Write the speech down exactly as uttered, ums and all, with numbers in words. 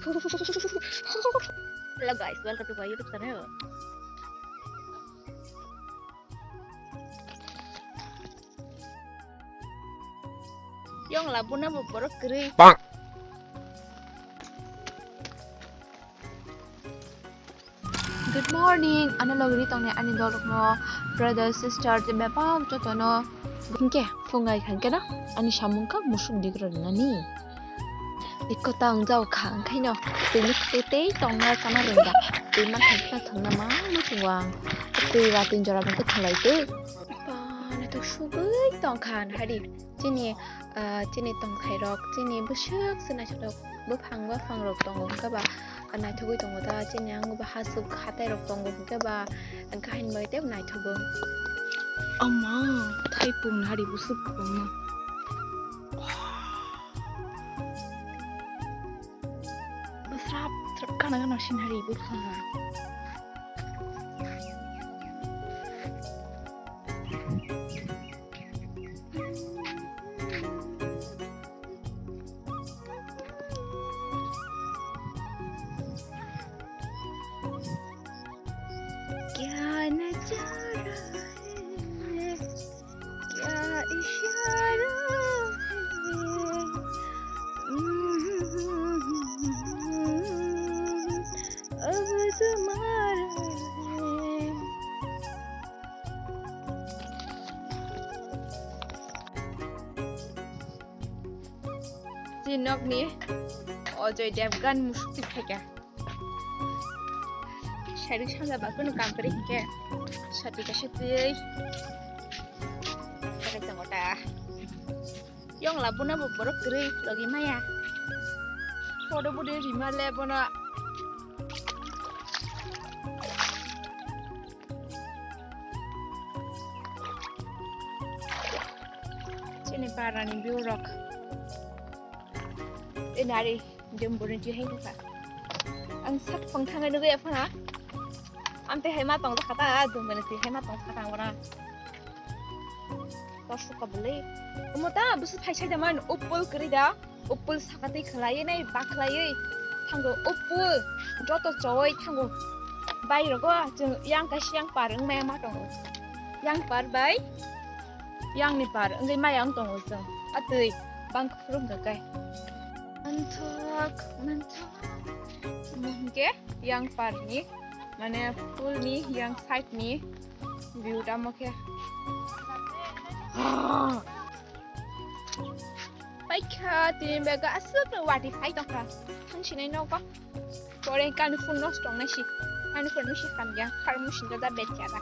Hello guys, welcome to my YouTube channel. Yong labuna bo borok kwrwi. Good morning, ano logri tongnai ani dolrokno, brother, sister, tei bebak jotono. Hinkhe phungai khankhe na ani samung kha musuk digra rinani. Ikko ta wngjao kha, onkhaino twi tei tongna chana rwngya. Twi mankha khe thangna ma muchungo ang. Twi ba tin jora bangkhe thwlai twi. Ba, naithok sugwi tongkha hari. Chini, ah, chini tongthairok, chini bwswk se naithotok buphang buphangrok tongo, hwnkhe ba naithogwi tongo ta. Chini ang bo hasuk hatairok tongo, hwnkhe ba ang kahini bai tei naithogo. Ama, thaipung hari bwswk kwbangma. Bwsrap srap gana gana sinari buphang. क्या नजारा है, क्या इशारा है, अब तुम्हारा है। Chini nokni Ajay Devgan musuk twi phaikha. Sari sanja ba kunu kam kwrwi hinkhe sati kaisa twiwi pakai tongo ta. Yong labuna bo borok kwrwi logi maya. Photo budi rima le bono. Chini parani view rok. Tei nari jemburni twi hai kha. Ang sak phang thangwi nugwi aphana. Amte hai ma tong kha ta, dumani twi hai ma tong kha ta ora. Kosu ka bwlwi. Omo ta bwswk phai sai da man, upul kwrwi da. Upul saka twi khwlaiwi nai bakhlaiwi thango. Upul joto chowui thango. Bai rogo chwng yang kaisa yang par wng maya ma tongo. Yang par bai yang ni par wngwi maya wng tongo chwng. A twi bang khurung ka kai. Manthok, manthok. Omo hinkhe yang par ni, mane, pool ni yang side ni view tamo khe. Paikha tini bega aswk no wati phai tongkha. Thang sinai nogo. Pore kani phone nosto wngnai si. Kani phone no si hamya. Khar musin da bed kya da.